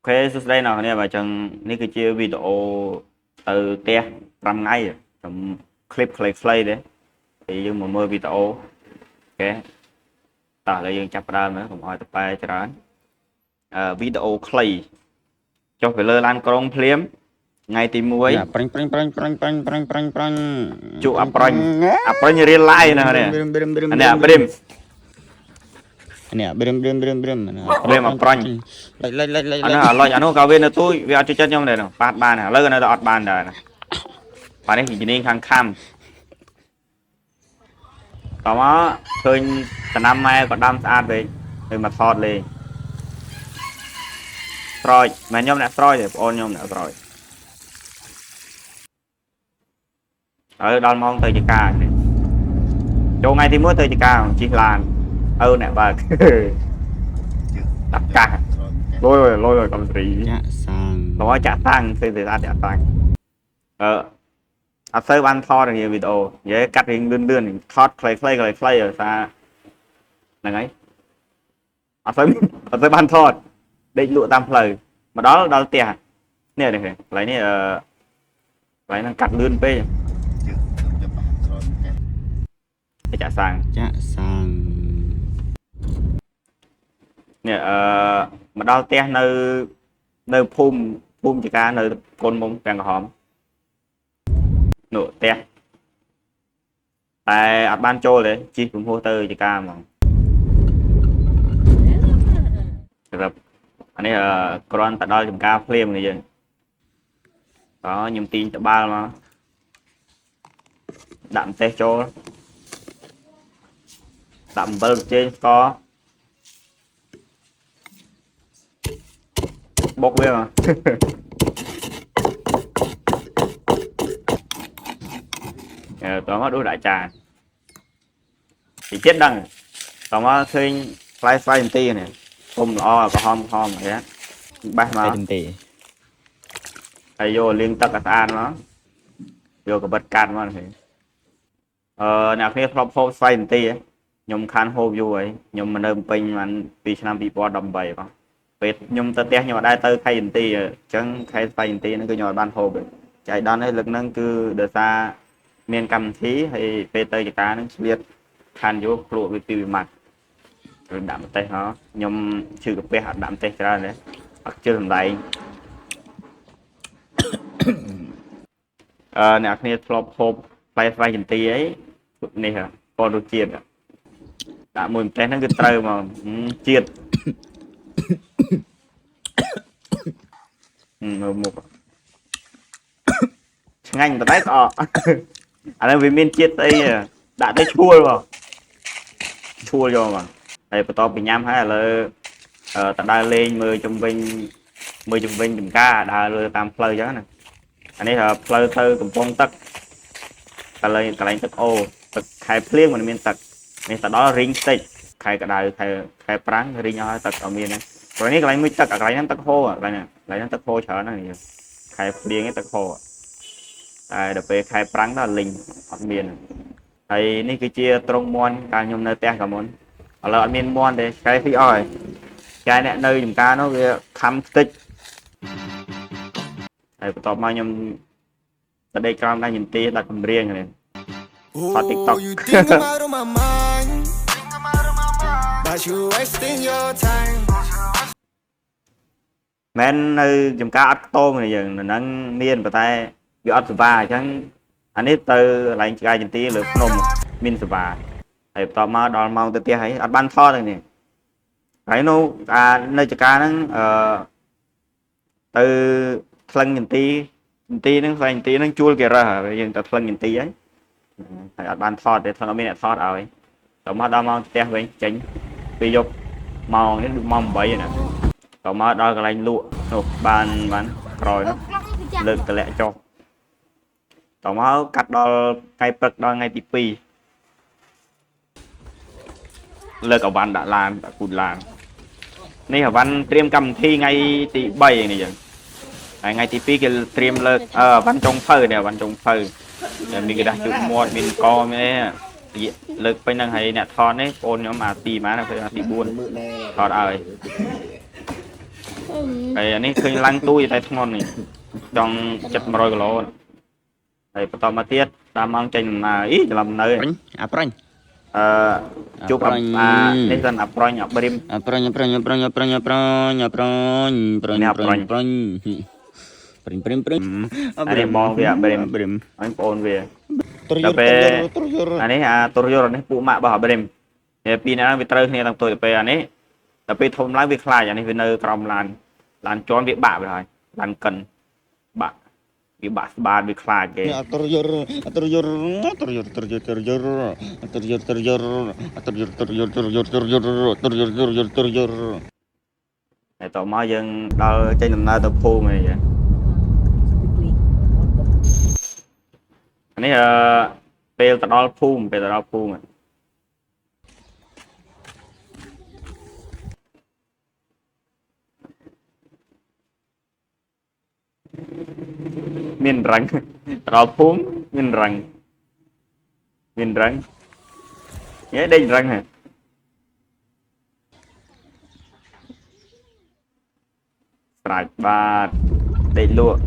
ខេសួស្តីអ្នកនរបាទអញ្ចឹងនេះគឺជាវីដេអូទៅផ្ទះ5ថ្ងៃខ្ញុំคลิปខ្លីៗទេហើយយើងមកមើលវីដេអូ OK តោះឥឡូវយើងចាប់ផ្ដើមហើយកុំឲ្យតប៉ែច្រើនវីដេអូខ្លីចុះទៅលើឡានក្រុងភ្លាមថ្ងៃទី1 ប្រាញ់ប្រាញ់ប្រាញ់ប្រាញ់ប្រាញ់ប្រាញ់ប្រាញ់ប្រាញ់ ជក់អាប្រាញ់អាប្រាញ់រៀលឡាយណានេះអានេះអាព្រីម នេះព្រីមព្រីមព្រីមព្រីម ព្រីមអាប្រាញ់ លិចលិចលិចលិច អានោះអាឡុចអានោះក៏វានៅទូចវាអត់ជួយចិត្តខ្ញុំដែរនោះប៉ាត់បានឥឡូវក៏នៅតែអត់បានដែរណាបាទនេះជំនាញខាងខំតមកឃើញតំណាំម៉ែក៏ដាំស្អាតពេកទៅមកថតលេងស្រោចមិនខ្ញុំអ្នកស្រោចទេបងអូនខ្ញុំអ្នកស្រោចហើយដល់ម៉ោងទៅចការនេះចូលថ្ងៃទី1ទៅចការជិះឡានឪអ្នកបើក តាកាសលយលយកំស្រី ចាក់សាំង ដល់ចាក់តាំងផ្សេងទៅចាក់តាំងអឺអត់សូវបានថតយ៉ាងវីដេអូនិយាយកាត់រៀងលឿនលឿនថតខ្លីៗខ្លីៗដោយសារហ្នឹងហើយអត់សូវអត់សូវបានថតដេកលក់តាមផ្លូវមកដល់ដល់ផ្ទះនេះនេះកន្លែងនេះអឺកន្លែងហ្នឹងកាត់លឿនពេកចាក់សាំង ចាក់សាំង នេះអឺមកដល់ផ្ទះនៅនៅភូមិភូមិចការនៅកូនមុំពាំងក្រហមនោះផ្ទះតែអត់បានចូលទេជិះពំហួសទៅចការហ្មងសម្រាប់អានេះគ្រាន់តែដល់ចំការភ្លាមនេះយើងតោះខ្ញុំទាញត្បាល់មកដាក់ម្ទេសចូលដាក់អំបិលជេងស្ករបុកវាមក តោះមកដួសដាក់ចានពីចិត្តដឹងតោះមកឃើញផ្លែស្វាយចន្ទីនេះពុំល្អក្រហមក្រហមអីបេះមក តែទេ ហើយយកលាងទឹកឲ្យស្អាតមកយកកបិតកាត់មកនេះអឺអ្នកគ្នាធ្លាប់ហូបស្វាយចន្ទីខ្ញុំខានហូបយូរហើយខ្ញុំមកនៅពេញបានពីឆ្នាំ2018បងពេលខ្ញុំទៅផ្ទះខ្ញុំអត់ដែរទៅខៃចន្ទីអញ្ចឹងខៃស្វាយចន្ទីហ្នឹងគឺខ្ញុំអត់បានហូបទេចៃដន្យនេះលើកហ្នឹងគឺដោយសារមានកម្មវិធីហើយពេលទៅចការហ្នឹងឆ្លៀតខានយកភ្លក់វាពីវិមាត់ឬដាក់ម្ទេសហ៎ខ្ញុំឈឺកាពះអត់ដាក់ម្ទេសច្រើនទេអត់ជឿសំដែងអឺអ្នកគ្នាធ្លាប់ហូបផ្លែស្វាយចន្ទីអីនេះពណ៌រសជាតិដាក់មួយម្ទេសហ្នឹងគឺត្រូវមកជាតិមើលមុខឆ្ងាញ់តែក្អកអានេះវាមានជាតិស្អីដាក់ទៅឈួលបងឈួលយកមកហើយបន្ទាប់ពីញ៉ាំហើយឥឡូវតដើរលេងមើលជំវិញមើលជំវិញចំការដើរលើតាមផ្លូវអញ្ចឹងណាអានេះផ្លូវទៅកំពង់ទឹកកន្លែងកន្លែងទឹកអូទឹកខែភ្លៀងមិនមានទឹកនេះទៅដល់រីងតិចខែក្តៅខែខែប្រាំងរីងអស់ហើយទឹកអត់មានទេព្រោះនេះកន្លែងមួយទឹកកន្លែងហ្នឹងទឹកហូរកន្លែងហ្នឹងកន្លែងហ្នឹងទឹកហូរច្រើនណាស់នេះខែភ្លៀងឯងទឹកហូរតែដល់ពេលខែប្រាំងដល់លិញអត់មានហើយនេះគឺជាត្រង់មន់កាលខ្ញុំនៅផ្ទះកាលមុនឥឡូវអត់មានមន់ទេឆ្កែស៊ីអស់ហើយឆ្កែអ្នកនៅចំការនោះវាខំខ្ទេចហើយបន្ទាប់មកខ្ញុំទៅដេកក្រោមដៃចន្ទាដាក់កម្រៀងនេះថត TikTok Oh, you think I'm out of my mind, but you wasting your time. មិននៅចំការអត់ខ្ទមនេះយើងនៅហ្នឹងមានប៉ុន្តែវាអត់សុបាអញ្ចឹងអានេះទៅកន្លែងឆ្កែចន្ទាលើភ្នំមានសុបាហើយបន្ទាប់មកដល់ម៉ោងទៅផ្ទះហើយអត់បានថតទេនេះហើយនោះអានៅចការហ្នឹងអឺទៅថ្លឹងចន្ទីចន្ទីហ្នឹងផ្លែចន្ទីហ្នឹងជួលគេរើសហើយយើងទៅថ្លឹងចន្ទីហើយហើយអត់បានថតទេថ្លឹងអត់មានអ្នកថតឲ្យតមកដល់ម៉ោងផ្ទះវិញចេញពីយប់ម៉ោងនេះម៉ោង8ហ្នឹងណាតមកដល់កន្លែងលក់នោះបានបានក្រោយនោះលើកតម្លាក់ចុះតមកកាត់ដល់ថ្ងៃព្រឹកដល់ថ្ងៃទី2លើកអវ៉ាន់ដាក់ឡានដាក់គូតឡាននេះអវ៉ាន់ត្រៀមកម្មវិធីថ្ងៃទី3នេះយើងហើយថ្ងៃទី2គេត្រៀមលើកអវ៉ាន់ចុងភៅនេះអវ៉ាន់ចុងភៅតែមានក្រដាសជូតមាត់មានកមានអីលើកពេញហ្នឹងហើយអ្នកថតនេះបងខ្ញុំអាទីម៉ានអាទី4ថតឲ្យ ហើយអានេះឃើញឡើងទូចតែធ្ងន់នេះចង់ចិត្ត100គីឡូណាហើយបន្តមកទៀតតាមម៉ោងចេញដំណើរអីច្រឡំនៅ ប្រាញ់អាប្រាញ់ អឺជួបអាអានេះសិនអាប្រុញអាព្រីម អាប្រាញ់អាប្រាញ់អាប្រាញ់អាប្រាញ់អាប្រាញ់អាប្រាញ់ប្រាញ់ នេះអាប្រាញ់ ប្រាញ់ប្រាញ់ប្រាញ់ប្រាញ់ អានេះបងវាអាព្រីម ព្រីម អញប្អូនវា ត្រយ ដល់ពេល ត្រយ អានេះអាទុរយរនេះពួកម៉ាក់របស់អាព្រីមហើយពីរនាក់ហ្នឹងវាត្រូវគ្នាតាំងតូចទៅពេលអានេះដល់ពេលធំឡើងវាខ្លាចអានេះវានៅក្រោមឡានឡានជន់វាបាក់ទៅហើយឡានកិនបាក់វាបាក់ស្បាតវាខ្លាចគេ អាត្រយរអាត្រយរត្រយរត្រយរត្រយរត្រយរត្រយរត្រយរត្រយរត្រយរត្រយរត្រយរត្រយរត្រយរ ហើយតមកយើងដល់ចេញដំណើរទៅភូមិនេះអានេះអឺពេលទៅដល់ភូមិពេលទៅដល់ភូមិមានរឹងទៅដល់ភូមិមានរឹងមានរឹងញ៉េដេញរឹងហ៎ស្រេចបាទដេកលក់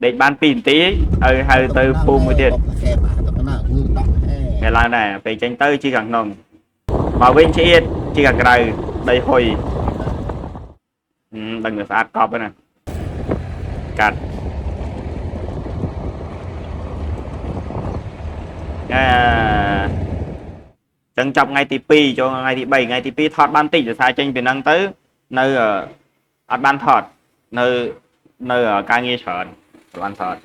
ដេកបាន2នាទីឲ្យហៅទៅភូមិមួយទៀត ថ្ងៃឡើងដែរពេលចេញទៅជីខាងក្នុងមកវិញឆ្អៀតជីខាងក្រៅដីហុយហឹមដឹងតែស្អាតកប់ហ្នឹងណាកាត់អឺចឹងចាប់ថ្ងៃទី2ចូលថ្ងៃទី3ថ្ងៃទី2ថតបានតិចដោយសារចេញពីហ្នឹងទៅនៅអត់បានថតនៅនៅការងារច្រើនអត់បានថត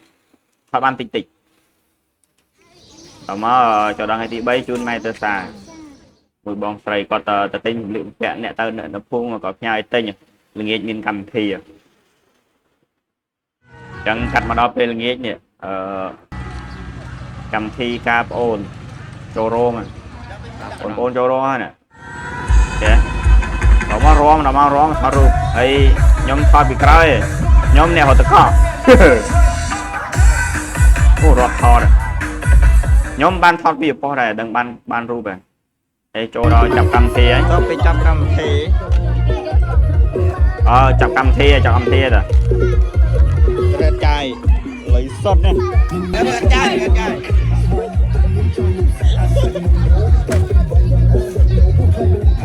ថតបានតិចតិច តមកចូលដល់ថ្ងៃទី3ជូនម៉ែទៅសាមួយបងស្រីគាត់ទៅទៅទិញសម្លៀកបំពាក់អ្នកទៅនៅនៅភូមិគាត់ផ្ញើឲ្យទិញល្ងាចមានកម្មវិធីអញ្ចឹងកាត់មកដល់ពេលល្ងាចនេះអឺកម្មវិធីការប្អូនចូលរោងបងប្អូនចូលរោងហើយណាចេះដល់មករំដល់មករំថតរូបហើយខ្ញុំថតពីក្រោយខ្ញុំអ្នករត់តកអូរត់ថត ខ្ញុំបានថតពីប៉ុស្តិ៍ដែរដឹងបានបានរូបហើយហើយចូលដល់ចាប់កម្មវិធីហើយ ទៅពេលចាប់កម្មវិធី អឺចាប់កម្មវិធីហើយចាប់កម្មវិធីហើយតា រត់ចាយលុយសុតនេះរត់ចាយរត់ចាយ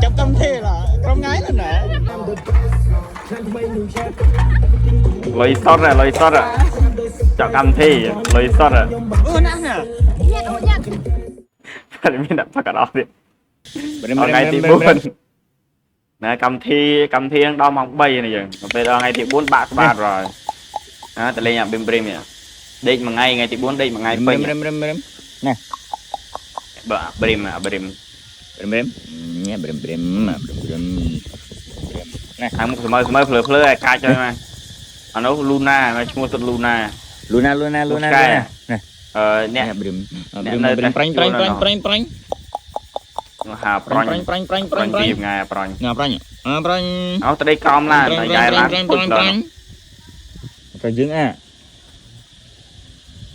ចាប់កម្មវិធីឡាក្រុមថ្ងៃណា លុយសុតហ៎លុយសុតហ៎ចាប់កម្មវិធីលុយសុតហ៎ អូណាស់ណា ញ៉ាត់អូញ៉ាត់ តែមានដាក់ផឹកអត់អស់ទៀតដល់ថ្ងៃទី4ណាកម្មវិធីកម្មវិធីហ្នឹងដល់ម៉ោង3នេះយើងដល់ពេលដល់ថ្ងៃទី4បាក់ស្បាតហើយណាតលេងអាប៊ីមព្រីមនេះដេកមួយថ្ងៃថ្ងៃទី4ដេកមួយថ្ងៃពេញ រឹមរឹមរឹម បើអាព្រីមអាព្រីម រឹមរឹមញ៉ាំរឹមរឹមរឹមរឹម ខាងមុខស្មើស្មើភ្លើភ្លើឲ្យកាចហើយមកអានោះលូណាមកឈ្មោះសុតលូណា លូណាលូណាលូណាលូណា អឺអ្នក អ្នករឹមរឹមប្រាញ់ប្រាញ់ប្រាញ់ប្រាញ់ប្រាញ់ ហាប្រាញ់ ប្រាញ់ប្រាញ់ប្រាញ់ ប្រា ប្រាញ់ប្រាញ់ ញ់ពីថ្ងៃប្រាញ់ ណាប្រាញ់អើប្រាញ់ អោតដីក្រោមឡានតែយ៉ែឡាន ប្រាញ់ប្រាញ់ក៏យើងអា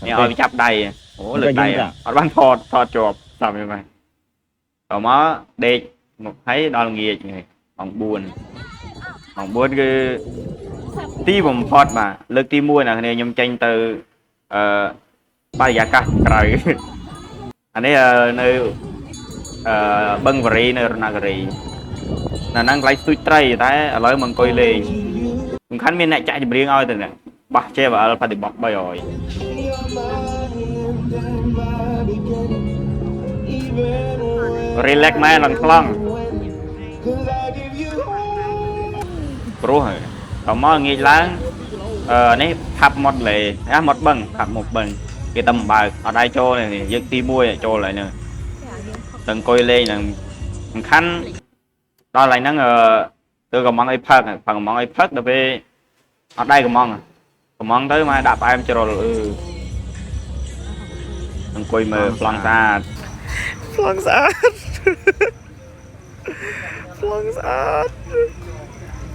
នេះឲ្យវាចាប់ដៃអូលើកដៃអត់បានថតថតជាប់តាមយល់មកតមកដេកមកហើយដល់ល្ងាចនេះម៉ោង4ម៉ោង4គឺទីបំផុតបាទលើកទី1ណាគ្នាខ្ញុំចេញទៅអឺបរិយាកាសក្រៅអានេះនៅអឺបឹងវរីនៅរណគិរីនៅហ្នឹងកន្លែងស្ទូចត្រីតែឥឡូវមកអង្គុយលេងសំខាន់មានអ្នកចាក់ចម្រៀងឲ្យទៅនេះបោះ JBL បតិបត្តិ300 relax មែនឡើងខ្លងព្រោះហើយតមកងាកឡើងអឺនេះផាប់មាត់លេអាមាត់បឹងផាប់មាត់បឹងគេតែបើកអត់ដែរចូលនេះយើងទី1ចូលហើយហ្នឹងតែអង្គុយលេងហ្នឹងសំខាន់ដល់ហើយហ្នឹងអឺទៅកំងអីផឹកផឹកកំងអីផឹកដល់ពេលអត់ដែរកំងកំងទៅមកដាក់ផ្អែមជ្រុលអឺអង្គុយមើលប្លង់ស្អាត ប្លង់ស្អាតប្លង់ស្អាត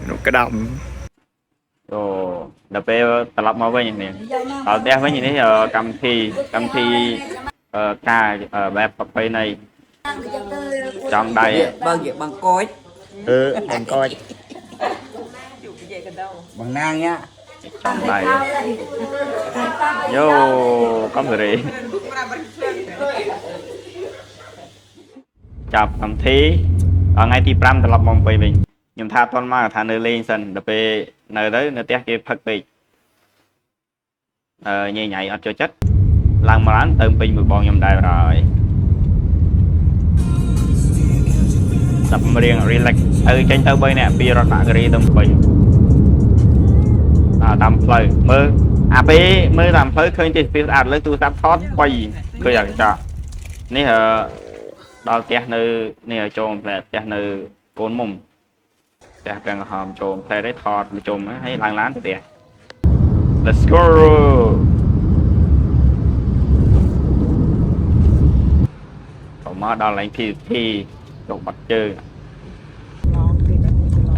នោះក្តាំ អូដល់ពេលត្រឡប់មកវិញនេះដល់ផ្ទះវិញនេះកម្មវិធីកម្មវិធីអឺការបែបប្រពៃណីចំដៃ បើនិយាយបង្កច អឺបង្កច បងណាងញ៉ា ចំដៃយោកំសេរីចាប់កម្មវិធីដល់ថ្ងៃទី5ត្រឡប់មកពេញវិញខ្ញុំថាអត់ទាន់មកថានៅលេងសិនដល់ពេលនៅទៅនៅផ្ទះគេផឹកពេកអឺញ៉ៃញ៉ៃអត់ចូលចិត្តឡើងមកឡើងទៅពេញមួយបងខ្ញុំដែរហើយស្ដាប់ចម្រៀង relax ទៅចេញទៅ3នាក់ពីរតនគិរីទៅពេញ អាតាមផ្លូវមើលអាពេលមើលតាមផ្លូវឃើញទេសភាពស្អាតលើទូរស័ព្ទថតបៃឃើញអាកញ្ចក់នេះអឺដល់ផ្ទះនៅនេះចូលផ្លែផ្ទះនៅកូនមុំផ្ទះប្រាំងក្រហមចូលផ្លែនេះថតមកជុំហើយឡើងឡានទៅផ្ទះ Let's go តមកដល់កន្លែង PVP ចុកបាត់ជើង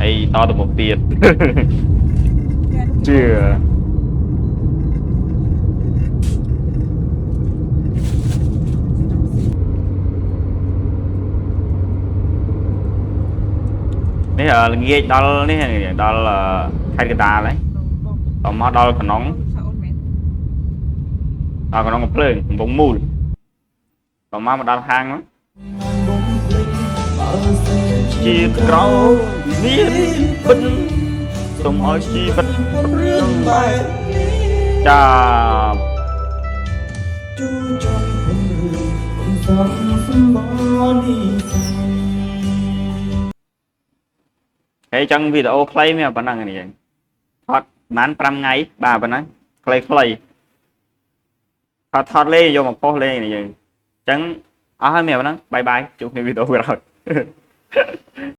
អីតទៅមុខទៀត ជឿនេះអឺល្ងាចដល់នេះដល់អឺខេត្តកណ្ដាលហើយតមកដល់កណ្ដុងដល់កណ្ដុងកំភ្លើងកំពង់មូលតមកមកដល់ហាងហ្នឹងជាក្រោមានពិនសូមឲ្យជីវិត រឿងបែបនេះ ចាប់ ជូចង់เป็นរឿងผมសំសម្បនេះ ហើយចឹងវីដេអូខ្លីមានប៉ុណ្ណឹងនេះឯងថតប្រហែល5ថ្ងៃបាទប៉ុណ្ណឹងខ្លីខ្លីថតថតលេងយកមកផុសលេងនេះយើងចឹងអស់ហើយមានប៉ុណ្ណឹងបាយបាយជួបគ្នាវីដេអូក្រោយ។